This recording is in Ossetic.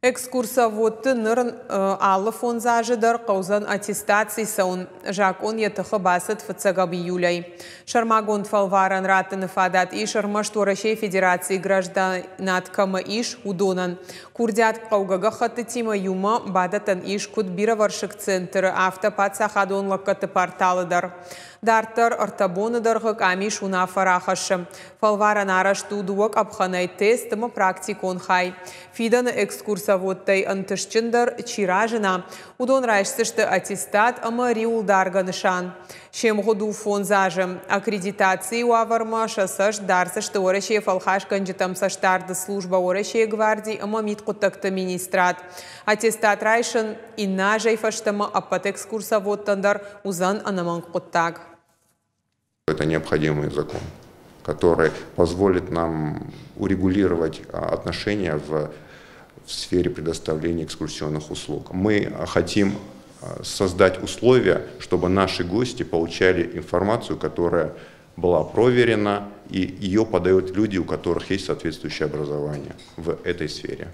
Экскурсоводты ныр алы фондз азы дӕр хъӕудзӕн аттестаци цӕуын. Закъон йӕ тыхы бацыд фыццӕгӕм июлӕй. Сӕрмагонд фӕлварӕн раттыны фадат ис ӕрмӕст Уӕрӕсейы Федерацийы граждайнад кӕмӕ ис, уыдонӕн. Курдиат хъӕугӕ гӕххӕттытимӕ иумӕ бадӕттӕн ис куыд бирӕвӕрсыг центры, афтӕ паддзахадон лӕггӕдты порталы дӕр. Дарддӕр ӕртӕ боны дӕргъы къамис уынаффӕ рахӕссы. Фӕлварӕн арӕзт у дыууӕ къӕпхӕнӕй: тест ӕмӕ практикон хай. Фидӕны экскурсоводтӕй ӕнтыстджындӕр чи разына, уыдон райсдзысты аттестат ӕмӕ риуылдаргӕ нысан. Се мгъуыд у фондз азы. Аккредитацийы уавӕрмӕ сӕ цӕст дардзысты Уӕрӕсейы фӕлхасгӕнджытӕм цӕстдарды службӕ, Уӕрӕсейы гварди ӕмӕ мидхъуыддӕгты министрад. Аттестат райсын иннӕ азӕй фӕстӕмӕ ӕппӕт экскурсоводтӕн дӕр уыдзӕн ӕнӕмӕнг хъуыддаг. Это необходимый закон, который позволит нам урегулировать отношения в сфере предоставления экскурсионных услуг. Мы хотим создать условия, чтобы наши гости получали информацию, которая была проверена, и ее подают люди, у которых есть соответствующее образование в этой сфере.